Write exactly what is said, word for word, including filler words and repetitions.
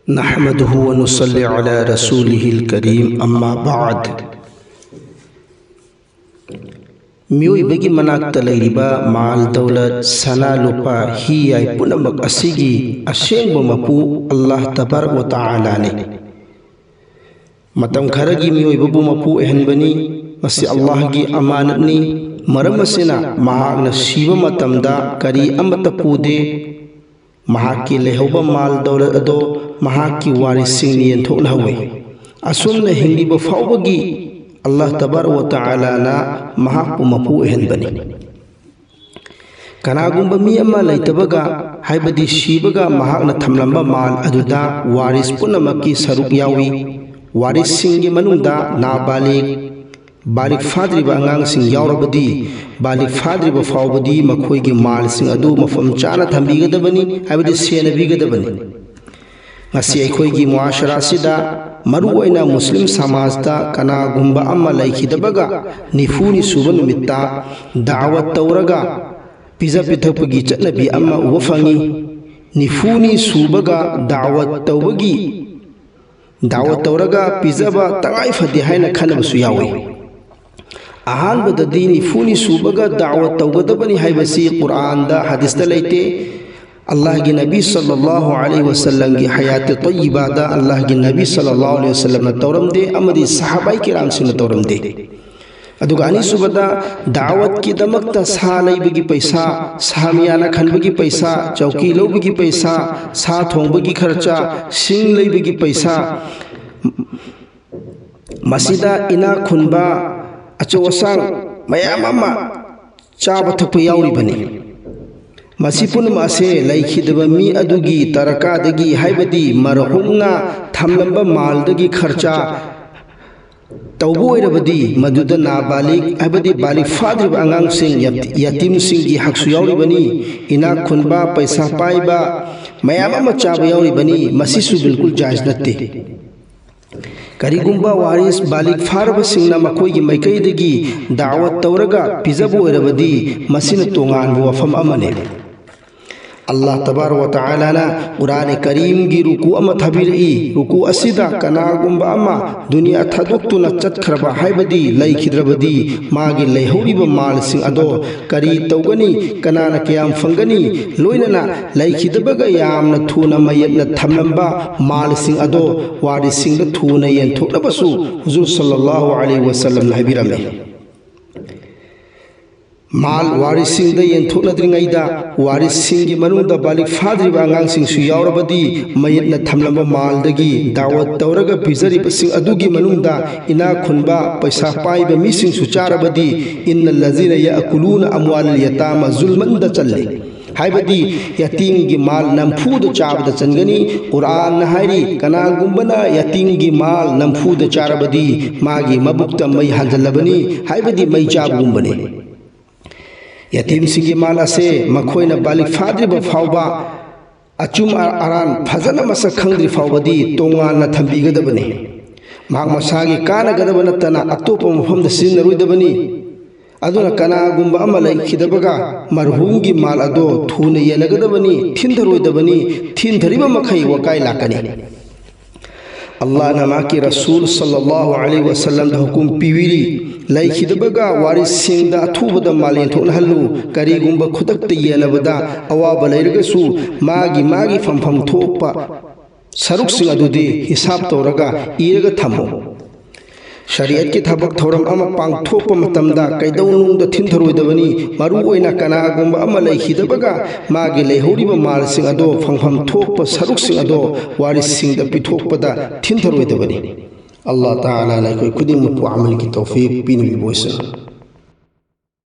نحمده ونصلي على رسوله الكريم، أما بعد. ꯃꯤꯑꯣꯏꯕꯒꯤ ꯃꯅꯥꯛꯇ ꯂꯩꯔꯤꯕ ꯃꯥꯜ ꯗꯧꯂꯠ, ꯁꯅꯥ ꯂꯨꯄꯥ, ꯍꯤ ꯌꯥꯏ ꯄꯨꯝꯅꯃꯛ ꯑꯁꯤꯒꯤ ꯑꯁꯦꯡꯕ ꯃꯄꯨ ꯑꯜꯂꯥꯍ ꯇꯕꯥꯔꯛ ꯋ ꯇꯥꯂꯥꯅꯤ꯫ ꯃꯇꯝ ꯈꯔꯒꯤ ꯃꯤꯑꯣꯏꯕꯕꯨ ꯃꯄꯨ ꯑꯣꯏꯍꯟꯕꯅꯤ꯫ ꯃꯁꯤ ꯑꯜꯂꯥꯍꯒꯤ ꯑꯃꯥꯅꯠꯅꯤ꯫ ꯃꯔꯝ ꯑꯁꯤꯅ ꯃꯍꯥꯛꯅ ꯁꯤꯕ ꯃꯇꯝꯗ ꯀꯔꯤ ꯑꯃꯠꯇ ꯄꯨꯗꯦ꯫ ꯃꯍꯥꯛꯀꯤ ꯂꯩꯍꯧꯕ ꯃꯥꯜ ꯗꯧꯂꯠ ꯑꯗꯣ ꯃꯍꯥꯛꯀꯤ ꯋꯥꯔꯤꯁꯁꯤꯡꯅ ꯌꯦꯟꯊꯣꯛꯅꯍꯧꯋꯤ꯫ ꯑꯁꯨꯝꯅ ꯍꯤꯡꯂꯤꯕ ꯐꯥꯎꯕꯒꯤ ꯑꯜꯂꯥꯍ ꯇꯕꯥꯔꯛ ꯋ ꯇꯥꯂꯥꯅ ꯃꯍꯥꯛꯄꯨ ꯃꯄꯨ ꯑꯣꯏꯍꯟꯕꯅꯤ꯫ ꯀꯅꯥꯒꯨꯝꯕ ꯃꯤ ꯑꯃ ꯂꯩꯇꯕꯒ, ꯍꯥꯏꯕꯗꯤ ꯁꯤꯕꯒ, ꯃꯍꯥꯛꯅ ꯊꯝꯂꯝꯕ ꯃꯥꯜ ꯑꯗꯨꯗ ꯋꯥꯔꯤꯁ ꯄꯨꯝꯅꯃꯛꯀꯤ ꯁꯔꯨꯛ ꯌꯥꯎꯏ꯫ ꯋꯥꯔꯤꯁꯁꯤꯡꯒꯤ ꯃꯅꯨꯡꯗ ꯅꯥꯕꯥꯂꯤꯒ, ꯕꯥꯂꯤꯒ ꯐꯥꯗ꯭ꯔꯤꯕ ꯑꯉꯥꯡꯁꯤꯡ ꯌꯥꯎꯔꯕꯗꯤ, ꯕꯥꯂꯤꯒ ꯐꯥꯗ꯭ꯔꯤꯕ ꯐꯥꯎꯕꯗꯤ ꯃꯈꯣꯏꯒꯤ ꯃꯥꯜꯁꯤꯡ ꯑꯗꯨ ꯃꯐꯝ ꯆꯥꯅ ꯊꯝꯕꯤꯒꯗꯕꯅꯤ, ꯍꯥꯏꯕꯗꯤ ꯁꯦꯟꯅꯕꯤꯒꯗꯕꯅꯤ꯫ ꯉꯁꯤ ꯑꯩꯈꯣꯏꯒꯤ ꯃꯨꯑꯥꯁꯔꯥ ꯑꯁꯤꯗ, ꯃꯔꯨꯑꯣꯏꯅ ꯃꯨꯁꯂꯤꯝ ꯁꯃꯥꯖꯇ, ꯀꯅꯥꯒꯨꯝꯕ ꯑꯃ ꯂꯩꯈꯤꯗꯕꯒ ꯅꯤꯐꯨꯅꯤ ꯁꯨꯕ ꯅꯨꯃꯤꯠꯇ ꯗꯥꯋꯠ ꯇꯧꯔꯒ ꯄꯤꯖ ꯄꯤꯊꯛꯄꯒꯤ ꯆꯠꯅꯕꯤ ꯑꯃ ꯎꯕ ꯐꯪꯉꯤ꯫ ꯅꯤꯐꯨꯅꯤ ꯁꯨꯕꯒ ꯗꯥꯋꯠ ꯇꯧꯕꯒꯤ, ꯗꯥꯋꯠ ꯇꯧꯔꯒ ꯄꯤꯖꯕ ꯇꯉꯥꯏ ꯐꯗꯦ ꯍꯥꯏꯅ ꯈꯟꯅꯕꯁꯨ ꯌꯥꯎꯏ꯫ ꯑꯍꯥꯟꯕꯗꯗꯤ ꯅꯤꯐꯨꯅꯤ ꯁꯨꯕꯒ ꯗꯥꯋꯠ ꯇꯧꯒꯗꯕꯅꯤ ꯍꯥꯏꯕꯁꯤ ꯀꯨꯔꯥꯟꯗ, ꯍꯗꯤꯁꯇ ꯂꯩꯇꯦ꯫ ꯑꯜꯂꯥꯍꯒꯤ ꯅꯕꯤ ꯁꯜꯂꯜꯂꯥꯍꯨ ꯑꯂꯩꯍꯤ ꯋꯁꯜꯂꯝꯒꯤ ꯍꯌꯥꯇꯤ ꯇꯣꯌꯤꯕꯥꯗ ꯑꯜꯂꯥꯍꯒꯤ ꯅꯕꯤ ꯁꯜꯂꯜꯂꯥꯍꯨ ꯑꯂꯩꯍꯤ ꯋꯁꯜꯂꯝꯅ ꯇꯧꯔꯝꯗꯦ, ꯑꯃꯗꯤ ꯁꯍꯥꯕꯥꯏ ꯀꯤꯔꯥꯝꯁꯤꯡꯅ ꯇꯧꯔꯝꯗꯦ꯫ ꯑꯗꯨꯒ ꯑꯅꯤꯁꯨꯕꯗ, ꯗꯥꯋꯠꯀꯤꯗꯃꯛꯇ ꯁꯥ ꯂꯩꯕꯒꯤ ꯄꯩꯁꯥ, ꯁꯥꯃꯤꯌꯥꯅ ꯈꯟꯕꯒꯤ ꯄꯩꯁꯥ, ꯆꯧꯀꯤ ꯂꯧꯕꯒꯤ ꯄꯩꯁꯥ, ꯁꯥ ꯊꯣꯡꯕꯒꯤ ꯈꯔꯆ, ꯁꯤꯡ ꯂꯩꯕꯒꯤ ꯄꯩꯁꯥ, ꯃꯁꯤꯗ ꯏꯅꯥꯛ ꯈꯨꯟꯕ, ꯑꯆꯧ ꯑꯁꯥꯡ ꯃꯌꯥꯝ ꯑꯃ ꯆꯥꯕ ꯊꯛꯄ ꯌꯥꯎꯔꯤꯕꯅꯤ꯫ ꯃꯁꯤ ꯄꯨꯝꯅꯃꯛ ꯑꯁꯦ ꯂꯩꯈꯤꯗꯕ ꯃꯤ ꯑꯗꯨꯒꯤ ꯇꯔꯀꯥꯗꯒꯤ, ꯍꯥꯏꯕꯗꯤ ꯃꯔꯍꯨꯝꯅ ꯊꯝꯂꯝꯕ ꯃꯥꯜꯗꯒꯤ ꯈꯔꯆ ꯇꯧꯕ ꯑꯣꯏꯔꯕꯗꯤ, ꯃꯗꯨꯗ ꯅꯥꯕꯥꯂꯤꯒ, ꯍꯥꯏꯕꯗꯤ ꯕꯥꯂꯤꯒ ꯐꯥꯗ꯭ꯔꯤꯕ ꯑꯉꯥꯡꯁꯤꯡ, ꯌꯥꯇꯤꯝꯁꯤꯡꯒꯤ ꯍꯛꯁꯨ ꯌꯥꯎꯔꯤꯕꯅꯤ꯫ ꯏꯅꯥꯛ ꯈꯨꯟꯕ, ꯄꯩꯁꯥ ꯄꯥꯏꯕ ꯃꯌꯥꯝ ꯑꯃ ꯆꯥꯕ ꯌꯥꯎꯔꯤꯕꯅꯤ꯫ ꯃꯁꯤꯁꯨ ꯕꯤꯜꯀꯨꯜ ꯖꯥꯏꯖ ꯅꯠꯇꯦ꯫ ꯀꯔꯤꯒꯨꯝꯕ ꯋꯥꯔꯤꯁ ꯕꯥꯂꯤꯒ ꯐꯥꯔꯕꯁꯤꯡꯅ ꯃꯈꯣꯏꯒꯤ ꯃꯥꯏꯀꯩꯗꯒꯤ ꯗꯥꯋꯠ ꯇꯧꯔꯒ ꯄꯤꯖꯕ ꯑꯣꯏꯔꯕꯗꯤ, ꯃꯁꯤꯅ ꯇꯣꯉꯥꯟꯕ ꯋꯥꯐꯝ ꯑꯃꯅꯤ꯫ ꯑꯜꯂꯥꯍ ꯇꯕꯥꯔꯛ ꯋꯥ ꯇꯥꯂꯥꯅ ꯀꯨꯔꯥꯟ ꯀꯔꯤꯝꯒꯤ ꯔꯨꯀꯨ ꯑꯃ ꯊꯥꯕꯤꯔꯛꯏ꯫ ꯔꯨꯀꯨ ꯑꯁꯤꯗ ꯀꯅꯥꯒꯨꯝꯕ ꯑꯃ ꯗꯨꯅꯤꯌꯥ ꯊꯥꯗꯣꯛꯇꯨꯅ ꯆꯠꯈ꯭ꯔꯕ, ꯍꯥꯏꯕꯗꯤ ꯂꯩꯈꯤꯗ꯭ꯔꯕꯗꯤ, ꯃꯥꯒꯤ ꯂꯩꯍꯧꯔꯤꯕ ꯃꯥꯜꯁꯤꯡ ꯑꯗꯣ ꯀꯔꯤ ꯇꯧꯒꯅꯤ, ꯀꯅꯥꯅ ꯀꯌꯥꯝ ꯐꯪꯒꯅꯤ, ꯂꯣꯏꯅꯅ ꯂꯩꯈꯤꯗꯕꯒ ꯌꯥꯝꯅ ꯊꯨꯅ ꯃꯌꯦꯠꯅ ꯊꯝꯂꯝꯕ ꯃꯥꯜꯁꯤꯡ ꯑꯗꯣ ꯋꯥꯔꯤꯁꯤꯡꯗ ꯊꯨꯅ ꯌꯦꯟꯊꯣꯛꯅꯕꯁꯨ ꯍꯨꯖꯨꯔ ꯁꯜꯂꯜꯂꯥꯍꯨ ꯑꯂꯩꯍꯤ ꯋꯥꯁꯜꯂꯝꯅ ꯍꯥꯏꯕꯤꯔꯝꯃꯤ꯫ ꯃꯥꯜ ꯋꯥꯔꯤꯁꯤꯡꯗ ꯌꯦꯟꯊꯣꯛꯅꯗ꯭ꯔꯤꯉꯩꯗ ꯋꯥꯔꯤꯁꯤꯡꯒꯤ ꯃꯅꯨꯡꯗ ꯕꯥꯂꯤꯒ ꯐꯥꯗ꯭ꯔꯤꯕ ꯑꯉꯥꯡꯁꯤꯡꯁꯨ ꯌꯥꯎꯔꯕꯗꯤ, ꯃꯌꯦꯠꯅ ꯊꯝꯂꯝꯕ ꯃꯥꯜꯗꯒꯤ ꯗꯥꯋꯠ ꯇꯧꯔꯒ ꯄꯤꯖꯔꯤꯕꯁꯤꯡ ꯑꯗꯨꯒꯤ ꯃꯅꯨꯡꯗ ꯏꯅꯥꯛ ꯈꯨꯟꯕ, ꯄꯩꯁꯥ ꯄꯥꯏꯕ ꯃꯤꯁꯤꯡꯁꯨ ꯆꯥꯔꯕꯗꯤ, "ꯏꯟꯅ ꯂꯖꯤꯅ ꯌꯥꯀꯨꯂꯨꯅ ꯑꯝꯋꯥꯂꯤꯜ ꯌꯇꯥꯃ ꯖꯨꯜꯃꯟꯗ" ꯆꯜꯂꯤ꯫ ꯍꯥꯏꯕꯗꯤ ꯌꯇꯤꯝꯒꯤ ꯃꯥꯜ ꯅꯝꯐꯨꯗ ꯆꯥꯕꯗ ꯆꯟꯒꯅꯤ꯫ ꯀꯨꯔꯥꯟꯅ ꯍꯥꯏꯔꯤ, ꯀꯅꯥꯒꯨꯝꯕꯅ ꯌꯇꯤꯝꯒꯤ ꯃꯥꯜ ꯅꯝꯐꯨꯗ ꯆꯥꯔꯕꯗꯤ ꯃꯥꯒꯤ ꯃꯕꯨꯛꯇ ꯃꯩ ꯍꯥꯟꯖꯜꯂꯕꯅꯤ, ꯍꯥꯏꯕꯗꯤ ꯃꯩ ꯆꯥꯕꯒꯨꯝꯕꯅꯤ꯫ ꯌꯇꯤꯝꯁꯤꯡꯒꯤ ꯃꯥꯜ ꯑꯁꯦ ꯃꯈꯣꯏꯅ ꯕꯥꯂꯤꯒ ꯐꯥꯗ꯭ꯔꯤꯕ ꯐꯥꯎꯕ, ꯑꯆꯨꯝ ꯑꯔꯥꯟ ꯐꯖꯅ ꯃꯁꯛ ꯈꯪꯗ꯭ꯔꯤ ꯐꯥꯎꯕꯗꯤ ꯇꯣꯉꯥꯟꯅ ꯊꯝꯕꯤꯒꯗꯕꯅꯤ꯫ ꯃꯍꯥꯛ ꯃꯁꯥꯒꯤ ꯀꯥꯟꯅꯒꯗꯕ ꯅꯠꯇꯅ ꯑꯇꯣꯞꯄ ꯃꯐꯝꯗ ꯁꯤꯖꯤꯟꯅꯔꯣꯏꯗꯕꯅꯤ꯫ ꯑꯗꯨꯅ ꯀꯅꯥꯒꯨꯝꯕ ꯑꯃ ꯂꯩꯈꯤꯗꯕꯒ ꯃꯔꯍꯨꯝꯒꯤ ꯃꯥꯜ ꯑꯗꯣ ꯊꯨꯅ ꯌꯦꯟꯅꯒꯗꯕꯅꯤ, ꯊꯤꯟꯊꯔꯣꯏꯗꯕꯅꯤ꯫ ꯊꯤꯟꯊꯔꯤꯕ ꯃꯈꯩ ꯋꯥꯀꯥꯏ ꯂꯥꯛꯀꯅꯤ꯫ ꯑꯜꯂꯥꯍꯅ ꯃꯍꯥꯛꯀꯤ ꯔꯁꯨꯜ ꯁꯜꯂꯜꯂꯥꯍꯨ ꯑꯂꯩꯍꯤ ꯋꯥꯁꯜꯂꯝꯗ ꯍꯨꯀꯨꯝ ꯄꯤꯕꯤꯔꯤ, "ꯂꯩꯈꯤꯗꯕꯒ ꯋꯥꯔꯤꯁꯤꯡꯗ ꯑꯊꯨꯕꯗ ꯃꯥꯂꯦꯝ ꯊꯣꯛꯅꯍꯜꯂꯨ꯫ ꯀꯔꯤꯒꯨꯝꯕ ꯈꯨꯗꯛꯇ ꯌꯦꯟꯅꯕꯗ ꯑꯋꯥꯕ ꯂꯩꯔꯒꯁꯨ, ꯃꯥꯒꯤ ꯃꯥꯒꯤ ꯐꯪꯐꯝ ꯊꯣꯛꯄ ꯁꯔꯨꯛꯁꯤꯡ ꯑꯗꯨꯗꯤ ꯍꯤꯁꯥꯕ ꯇꯧꯔꯒ ꯏꯔꯒ ꯊꯝꯃꯨ"꯫ ꯁꯔꯤꯌꯠꯀꯤ ꯊꯕꯛ ꯊꯧꯔꯝ ꯑꯃ ꯄꯥꯡꯊꯣꯛꯄ ꯃꯇꯝꯗ ꯀꯩꯗꯧꯅꯨꯡꯗ ꯊꯤꯟꯊꯔꯣꯏꯗꯕꯅꯤ꯫ ꯃꯔꯨꯑꯣꯏꯅ ꯀꯅꯥꯒꯨꯝꯕ ꯑꯃ ꯂꯩꯈꯤꯗꯕꯒ ꯃꯥꯒꯤ ꯂꯩꯍꯧꯔꯤꯕ ꯃꯥꯜꯁꯤꯡ ꯑꯗꯣ, ꯐꯪꯐꯝ ꯊꯣꯛꯄ ꯁꯔꯨꯛꯁꯤꯡ ꯑꯗꯣ ꯋꯥꯔꯤꯁꯤꯡꯗ ꯄꯤꯊꯣꯛꯄꯗ ꯊꯤꯟꯊꯔꯣꯏꯗꯕꯅꯤ꯫ ꯑꯜꯂꯥꯍ ꯇꯥꯂꯥꯅ ꯑꯩꯈꯣꯏ ꯈꯨꯗꯤꯡꯃꯛꯄꯨ ꯑꯃꯜꯒꯤ ꯇꯧꯐꯤꯛ ꯄꯤꯅꯕꯤꯕ ꯑꯣꯏꯁꯅꯨ꯫